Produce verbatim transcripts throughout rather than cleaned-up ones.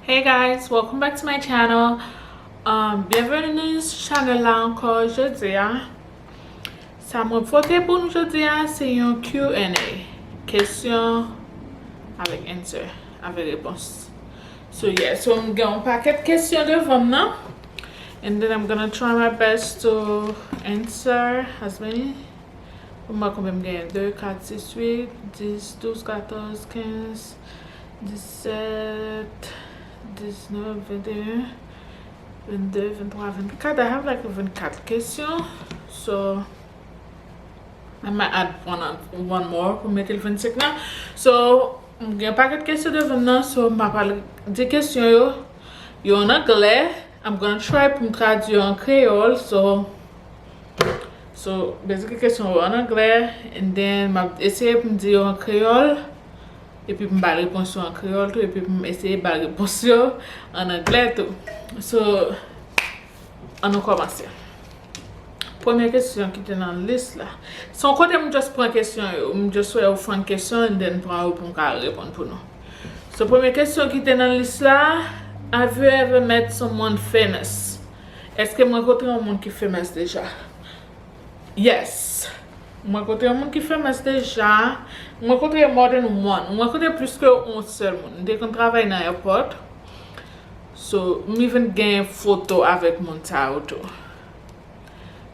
Hey guys, welcome back to my channel. Um, byenveni sou chanèl la ankò jodi a. Sa mwen pote pou nou jodi a, se yon Q and A. Kesyon avèk answer, avèk repons. So yeah, so m gen yon pakèt kesyon devan m nan. And then I'm gonna try my best to answer as many. Pou m wè konbyen m genyen. De, kat, sis, uit, dis, douz, katòz, kenz, disèt, diznèf, venteyen, vennde, venntwa, vennkat. I have like vennkat kesyon. So, I might add one, one more pou m mete l vennsenk nan. So, m gen pakèt kesyon devan m nan. So, m ap al di kesyon yo. Yo an anglè. I'm gonna try pou m tradui yo an kreyòl. So, so, basically, kesyon yo an anglè. And then, m ap eseye pou m di yo an kreyòl. Epi m ba repons yo an kreyòl tou, epi m eseye ba repons yo an anglè tou. So, ann nou kòmanse. Premye kesyon ki te nan lis la. Se yon kote m just pran kesyon yo, m just wè yo fon kesyon and then pran yo pou m ka reponn pou nou. So, premye kesyon ki te nan lis la, have you ever met someone famous? Èske m rankontre yon moun ki famous deja? Yes. Mwen rankontre yon moun ki famous deja. Mwen rankontre more than one. Mwen rankontre plis ke yon sèl moun. M te konn travay nan airport. So, m even gen foto avèk moun sa yo tou.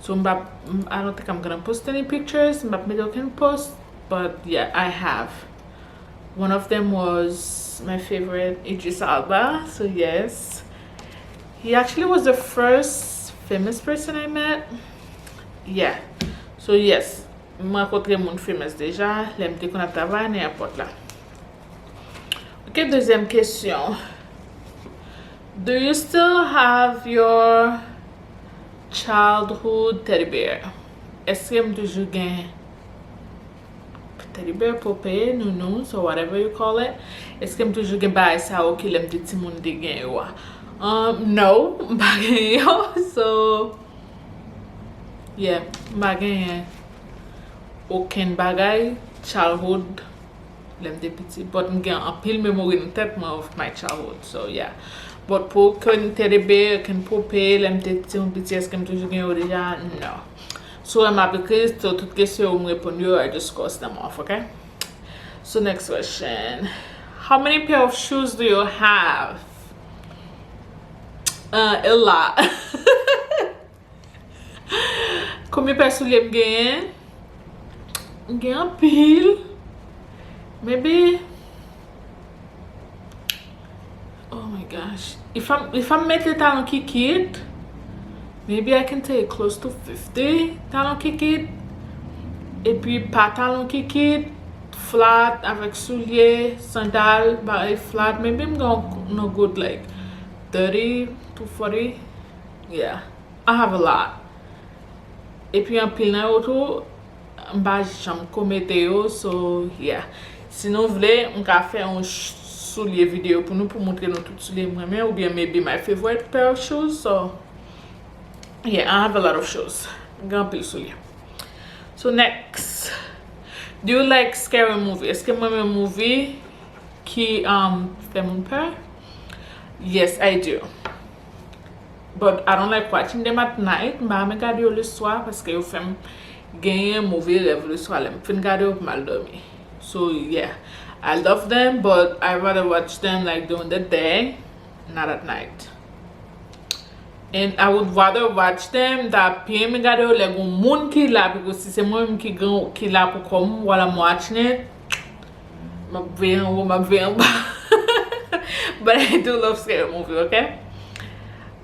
So, m pa, I don't think I'm gonna post any pictures. M pa mete okenn post. But yeah, I have. One of them was my favorite, Idris Elba. So, yes. He actually was the first famous person I met. Yeah. So, yes. M rankontre moun famous deja, lè m te konn ap travay nan airport la. Ok, dezyèm kesyon. Do you still have your childhood teddy bear? Èske m toujou gen teddy bear, poupée, nounours, or whatever you call it? Èske m toujou gen bagay sa yo ki lè m te timoun te gen yo a? Um, no, m pa gen yo. So, yeah, m pa genyen okenn bagay childhood lè m te piti. But m gen anpil memory nan tèt mwen of my childhood. So, yeah. But pou okenn teddy bear, okenn poupée, lè m te timoun piti, èske m toujou gen yo deja? No. So, lè m ap ekri, so, tout kesyon yo m reponn yo, I just cross them off, ok? So, next question. How many pair of shoes do you have? Uh, a lot. Konbyen pè soulye m genyen? M gen anpil. Maybe, oh my gosh. If I'm, if I'm mete talon kikit, maybe I can say close to fifty talon kikit. Epi pa talon kikit, flat, avèk soulye, sandal, bagay flat. Maybe m gen yon good, like, thirty to forty. Yeah. I have a lot. Epi anpil nan yo tou, m pa janm ko mete yo, so, yeah. Si nou vle, m ka fè yon ch-, soulye videyo pou nou, pou montre nou tout soulye m renmen, oubyen maybe my favorite pair of shoes, so, yeah, I have a lot of shoes. M gen anpil soulye. So, next. Do you like scary movie? Èske m renmen movie ki, um, fè moun pè? Yes, I do. But I don't like watching them at night. M pa renmen gade yo leswa paske yo fè m genyen move rèv leswa lè m fin gade yo pou m al dòmi. So, yeah. I love them, but I rather watch them, like, during the day, not at night. And I would rather watch them, m ta pi renmen gade yo lè gon moun ki la, piko si se mwen menm ki gen, ki la pou kò m while I'm watching it, m ap veye anwo, m ap veye anba. But I do love scary movie, okay?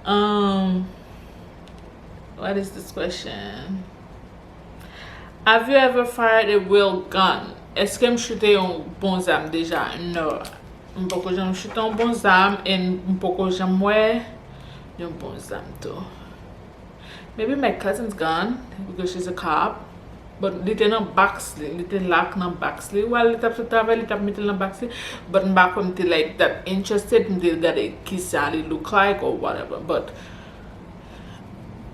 Um, what is this question? Have you ever fired a real gun? Èske m choute yon bon zam deja? No. M poko janm choute yon bon zam, and m poko janm wè yon bon zam tou. Maybe my cousin's gun, because she's a cop. But li te nan box li, li te lock nan box li. While li t ap sot travay, li t ap mete l nan box li. But m pa kwè m te, like, that interested, m te gade kisa li look like or whatever. But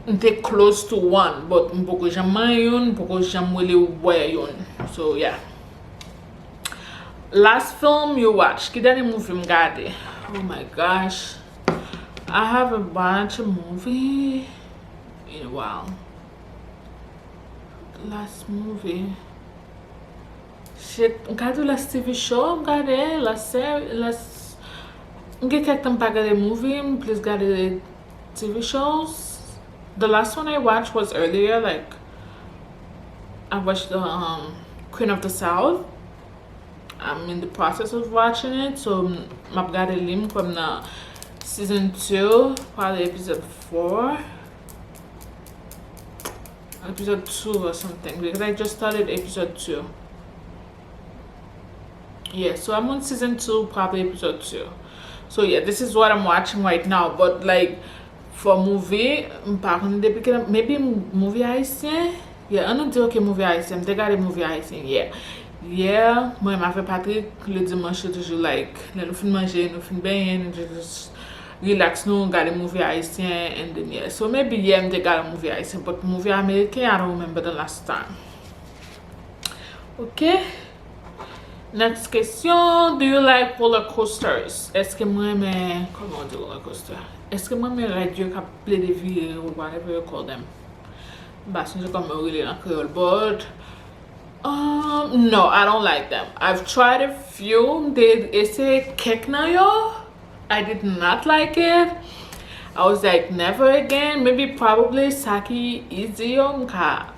m te close to one, but m poko janm manyen youn, m poko janm rele wè youn. So, yeah. Last film you watch, ki dènye movie m gade? Oh my gosh. I haven't watched a movie in a while. Last movie. Shit, m ka di last T V show m gade, last seri, last, m gen kèk tan m pa gade movie, m plis gade T V shows. The last one I watched was earlier, like, I watched the um, Queen of the South. I'm in the process of watching it, so m ap gade li, m kwè m nan season two, probably episode four, episode two or something, because I just started episode two. Yeah, so I'm on season two, probably episode two. So yeah, this is what I'm watching right now, but like, for movie, m pa konnen depi kilè, maybe movie ayisyen? Yeah, an nou di, ok, movie ayisyen, m te gade movie ayisyen, yeah. Yeah, mwen menm avèk Patrick, le dimanche, toujou, like, lè nou fin manje, nou fin benyen, nou just relax, nou gade movie ayisyen, and then, yeah. So maybe, yeah, m te gade movie ayisyen, but movie ameriken, I don't remember the last time. Ok. Next question. Do you like roller coasters? Èske mwen renmen, kòman w di roller coaster? Èske mwen renmen ride yo k ap plede vire, or whatever you call them? M pa sonje kòman yo rele nan kreyòl, but um, no, I don't like them. I've tried a few. M te eseye kèk nan yo. I did not like it. I was like, never again. Maybe, probably, sa ki easy yo, m ka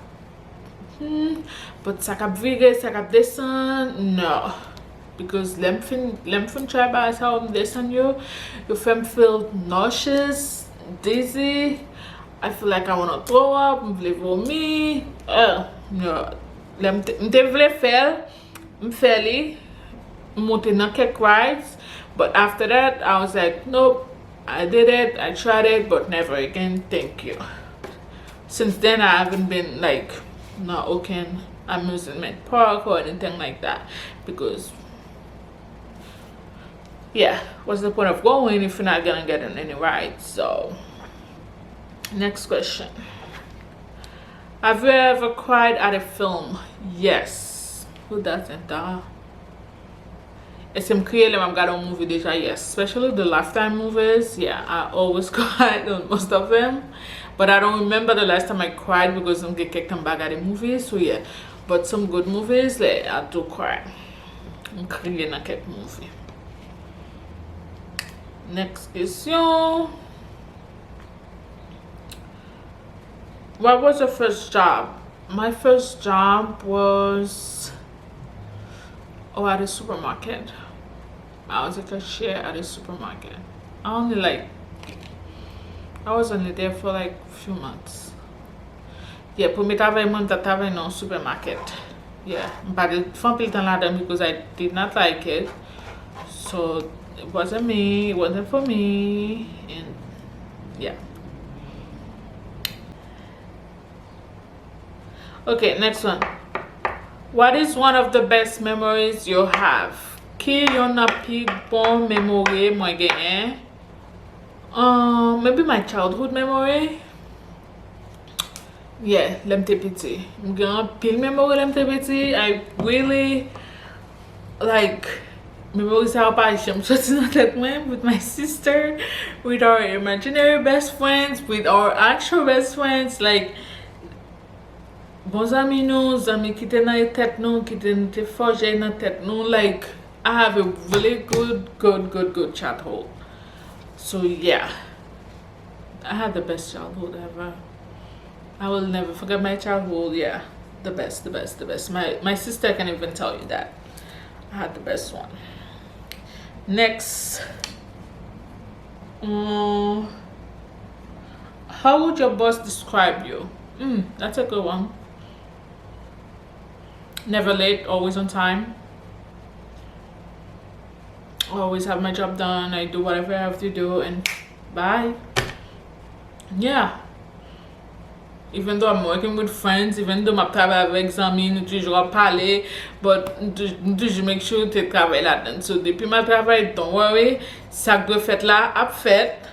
Hmm, but sa k ap vire, sa k ap desann, no. Because lè m fin, lè m fin try bagay sa yo, m desann yo, yo fè m feel nauseous, dizzy. I feel like I wanna throw up, m vle vomi. Uh, no. Lè m te, m te vle fè l, m fè li, m monte nan kèk rides, but after that, I was like, nope, I did it, I tried it, but never again, thank you. Since then, I haven't been, like, nan okenn amusement park or anything like that, because, yeah, what's the point of going if you're not gonna get on any ride? So, next question. Have you ever cried at a film? Yes. Who doesn't, though? Èske m kriye lè m ap gade yon movie deja? Yes. Especially the Lifetime movies. Yeah, I always cried on most of them. But I don't remember the last time I cried because m gen kèk tan m pa gade movie. So yeah. But some good movies, like, I do cry. M kriye nan kèk movie. Next question. What was your first job? My first job was, oh, at a supermarket. I was a cashier at a supermarket. I only, like, I was only there for, like, few months. Yeah, premye travay mwen, m t ap travay nan yon supermarket. Yeah, m pa t fè anpil tan ladan because I did not like it. So, it wasn't me, it wasn't for me, and yeah. Ok, next one. What is one of the best memories you have? Ki youn nan pi bon memori mwen genyen? Um, maybe my childhood memory. Yeah, lè m te piti. M gen anpil memory lè m te piti. I really, like, memory sa yo pa janm soti nan tèt mwen, with my sister, with our imaginary best friends, with our actual best friends, like, bon zanmi nou, zanmi ki te nan tèt nou, ki te, nou te fòje nan tèt nou, like, I have a really good, good, good, good childhood. So yeah, I had the best childhood ever. I will never forget my childhood. Yeah, the best, the best, the best. My my sister can even tell you that I had the best one. Next, um, how would your boss describe you? Mm, that's a good one. Never late, always on time. Always have my job done. I do whatever I have to do and bye. Yeah. Even though I'm working with friends, even though m ap travay avèk zanmi, nou toujou ap pale, but nou tou- nou toujou make sure te travay ladan. So, depi m al travay, don't worry, sa k dwe fèt la ap fèt.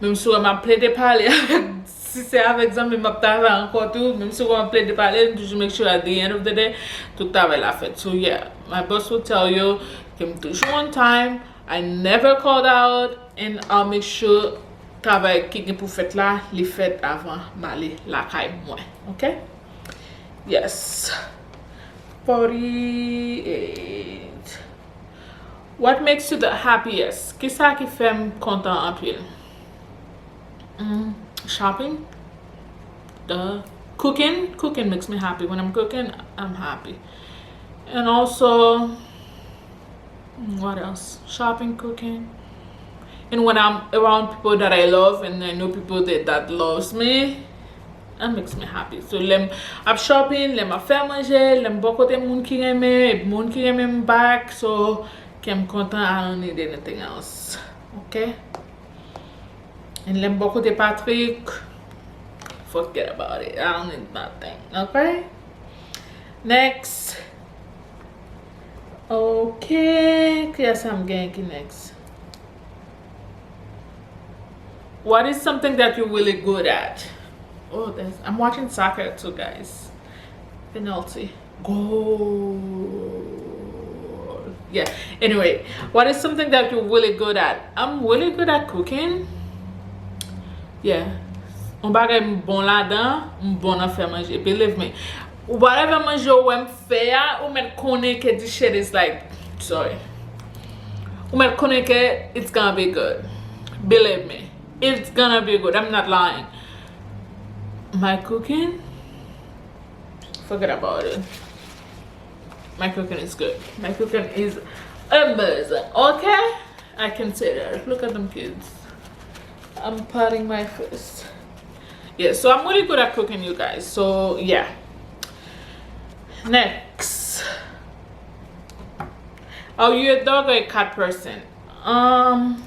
Menm si w wè m ap plede pale avèk, si se avèk zanmi m ap travay ankò tou, menm si w wè m ap plede pale, m toujou make sure at the end of the day, tout travay la fèt. So yeah, my boss will tell you ke m toujou on time, I never called out, and I'll make sure travay ki gen pou fèt la, li fèt avan m ale lakay mwen. Ok? Yes. Forty-eight. What makes you the happiest? Kisa ki fè m kontan anpil? Mm, shopping. Duh. Cooking. Cooking makes me happy. When I'm cooking, I'm happy. And also, mm, what else? Shopping, cooking. And when I'm around people that I love and I know people that, that loves me, that makes me happy. So lè m ap shopping, lè m ap fè manje, lè m bò kote moun ki renmen, moun ki renmen m back, so kè m kontan, I don't need anything else. Ok? And lè m bò kote Patrick, forget about it. I don't need nothing. Ok? Next. Ok. Kiyès sa m gen ki next? What is something that you're really good at? Oh, that's, I'm watching soccer too, guys. Penalty. Goal. Yeah. Anyway, what is something that you're really good at? I'm really good at cooking. Yeah. Yon bagay m bon ladan, m bon nan fè manje. Believe me. Whatever manje ou wè m fè a, ou mèt konnen ke this shit is like, sorry. Ou mèt konnen ke it's gonna be good. Believe me. It's gonna be good. I'm not lying. My cooking? Forget about it. My cooking is good. My cooking is amazing. Okay? I can say that. Look at them kids. I'm patting my fist. Yeah, so I'm really good at cooking, you guys. So, yeah. Next. Are you a dog or a cat person? Um,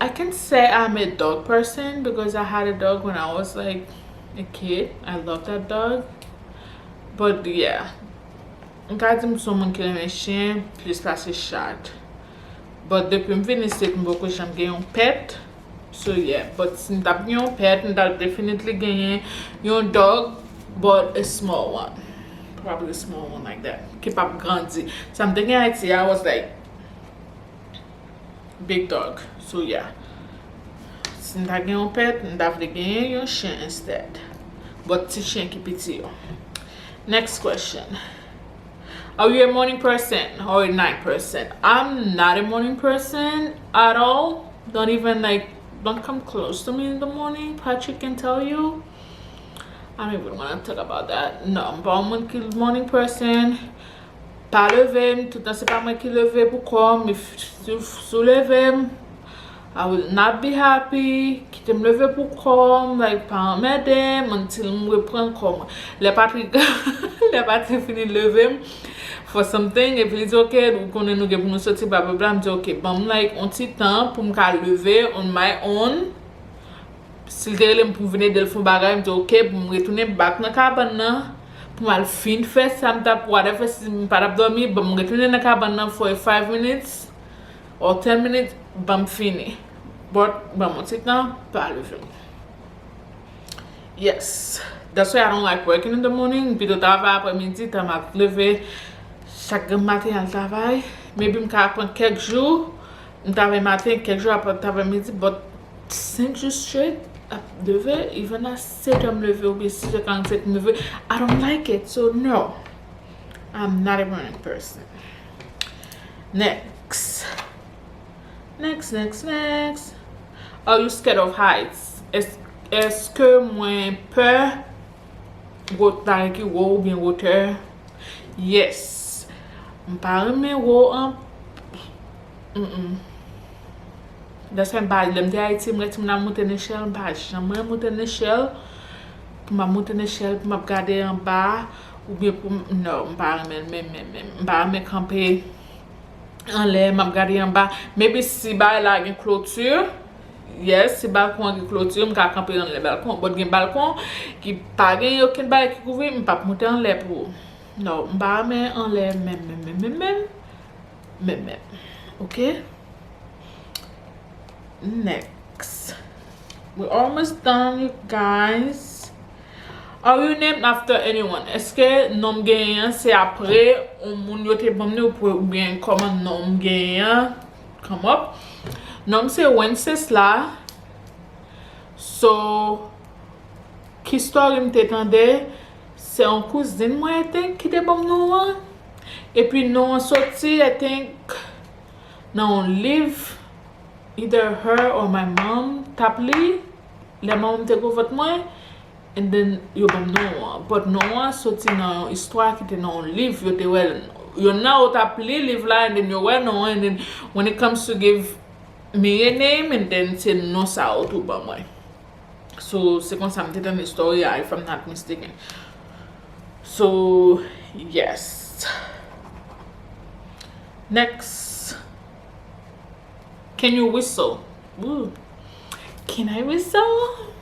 I can say I'm a dog person because I had a dog when I was like a kid. I love that dog. But yeah, m ka di m se yon moun ki renmen chen plis pase chat. But depi m vin isit, m poko janm gen yon pet. So yeah, but si m t ap gen yon pet, m t ap definitely genyen yon dog, but a small one. Probably a small one like that. Ki p ap grandi. Sa m te gen Ayiti, I was like, big dog. So yeah. Si m ta gen yon pet, m ta vle genyen yon chen instead. But ti chen ki piti yo. Next question. Are you a morning person or a night person? I'm not a morning person at all. Don't even like, don't come close to me in the morning. Patrick can tell you. I don't even want to talk about that. No, m pa yon moun ki morning person. Pa leve m, tout tan se pa mwen ki leve pou kò m, if, si, si w leve m, I will not be happy. Kite m leve pou kò m, like, pa anmède m, until m reprann kò mwen. Lè Patrick, lè Patrick fini leve m for something, epi li di, "Ok, ou konnen nou gen pou nou soti, bla, bla, bla." M di, "Ok, ban m, like, yon ti tan pou m ka leve on my own." Si l te rele m pou m vin ede l fè yon bagay, m di, "Ok," pou m retounen back nan kabann nan, pou m al fin fè sa m t ap, whatever, si m pa t ap dòmi, ban m retounen nan kabann nan for five minutes or ten minutes, ban m fini. But, ban m yon ti tan, pa leve m. Yes. That's why I don't like working in the morning. M pito travay aprè midi, tan m ap leve chak grenn maten al travay. Maybe m ka pran kèk jou, m travay maten, kèk jou apre travay midi, but senk jou straight ap leve, even a sèt è m leve oubyen sis è karannsenk m leve, I don't like it, so no. I'm not a morning person. Next. Next, next, next. Are you scared of heights? Èske mwen pè gwo, bagay ki wo oubyen wotè? Yes. M pa renmen wo an. Mm-mm. That's why m pa, lè m te Ayiti, m rete m nan moute nechèl, m pa janm renmen moute nechèl. Pou m ap moute nechèl, pou m ap gade anba, oubyen pou m, no, m pa renmen l menm, menm, menm. M pa renmen kanpe anlè, m ap gade anba. Maybe si bagay la gen kloti, yes, si balkon an gen kloti, m ka kanpe anlè balkon. But gen balkon ki pa gen okenn bagay ki kouvri, m p ap moute anlè pou ou. No, m pa renmen anlè menm, menm, menm, menm, menm. Menm, menm. Ok? Next. We're almost done, you guys. Are you named after anyone? Èske non m genyen an se apre yon moun yo te ban m li, oubyen kòman non m genyen an? Come up. Non m se Wencesla. So, ki story m te tande, se yon kouzin mwen, I think, ki te ban m non an. Epi non an soti, I think, nan yon liv, either her or my mom t ap li, lè manman m te gwo vant mwen, and then yo ban m non an. But non an soti nan yon istwa ki te nan yon liv, yo te wè, yonn nan yo t ap li liv la, and then yo wè non an, and then when it comes to give me a name, and then se non sa yo tou ban mwen. So, se konsa m te tande story a, if I'm not mistaken. So, yes. Next. Can you whistle? Ooh. Can I whistle?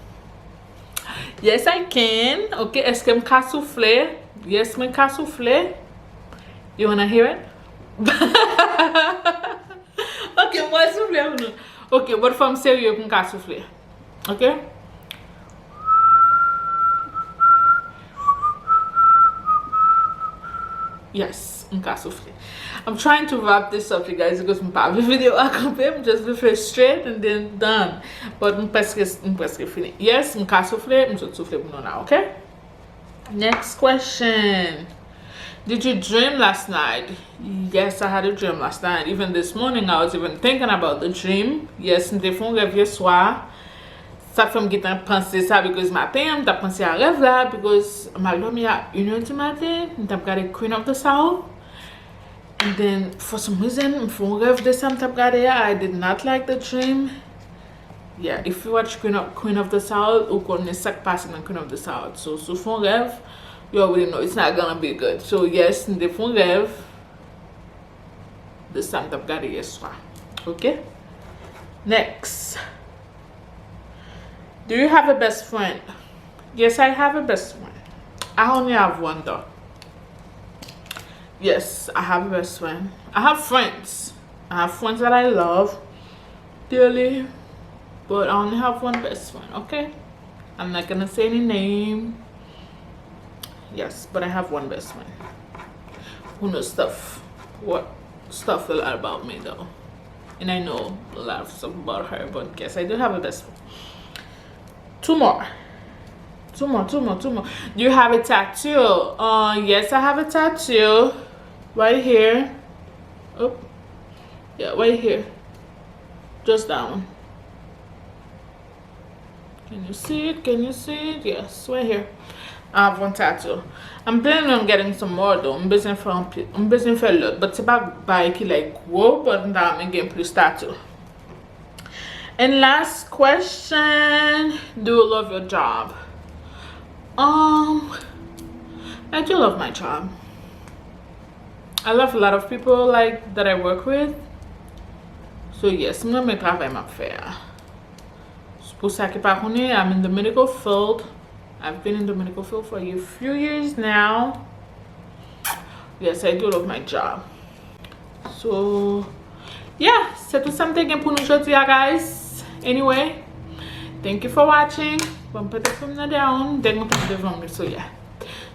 Yes, I can. Ok, èske m ka soufle? Yes, mwen ka soufle. You wanna hear it? Ok, mwen soufle ou non? Ok, but fò m serye pou m ka soufle. Ok? Yes, m ka soufle. I'm trying to wrap this up, you guys, because m pa vle video a kanpe, m just vle fè straight and then done. But m preske, m preske fini. Yes, m ka soufle, m sot soufle pou nou la, ok? Next question. Did you dream last night? Yes, I had a dream last night. Even this morning, I was even thinking about the dream. Yes, m te fè yon rèv yè swa. Sa fè m gentan panse sa, because maten an, m t ap panse a rèv la, because m al dòmi a une heure du matin, m t ap gade Queen of the South. And then, for some reason, m fè yon rèv de sa m t ap gade a. I did not like the dream. Yeah, if you watch Queen of, Queen of the South, ou konnen sa k pase nan Queen of the South. So, si w fè yon rèv, you already know it's not gonna be good. So, yes, m te fè yon rèv de sa m t ap gade yè swa. Ok? Next. Do you have a best friend? Yes, I have a best friend. I only have one, though. Yes, I have a best friend. I have friends. I have friends that I love dearly, but I only have one best friend, okay? I'm not gonna say any name. Yes, but I have one best friend who knows stuff, what, stuff a lot about me, though. And I know a lot of stuff about her, but yes, I do have a best friend. Two more. Two more, two more, two more. Do you have a tattoo? Uh, yes, I have a tattoo. Right here. Oh, yeah, right here. Just that one. Can you see it? Can you see it? Yes, right here. I have one tattoo. I'm planning on getting some more, though. M bezwen fè anpil. M bezwen fè lòt, but se pa bagay ki, like, gwo, but m ta renmen gen plis tattoo. And last question, do you love your job? Um, I do love my job. I love a lot of people, like, that I work with. So yes, m renmen travay m ap fè a. Pou sa ki pa konnen, I'm in the medical field. I've been in the medical field for a few years now. Yes, I do love my job. So, yeah, se tout sa m te gen pou nou jodi a, guys. Anyway, thank you for watching. Bon, petèt ke m nan dèyè w, m te kontan devan m, so yeah.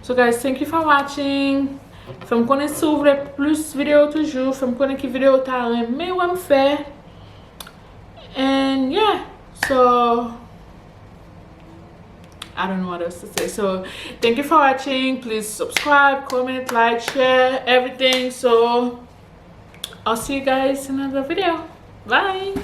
So, guys, thank you for watching. Fè m konnen si w vle plis videyo toujou. Fè m konnen ki videyo w ta renmen wè m fè. And yeah, so I don't know what else to say. So thank you for watching. Please subscribe, comment, like, share, everything. So I'll see you guys in another video. Bye.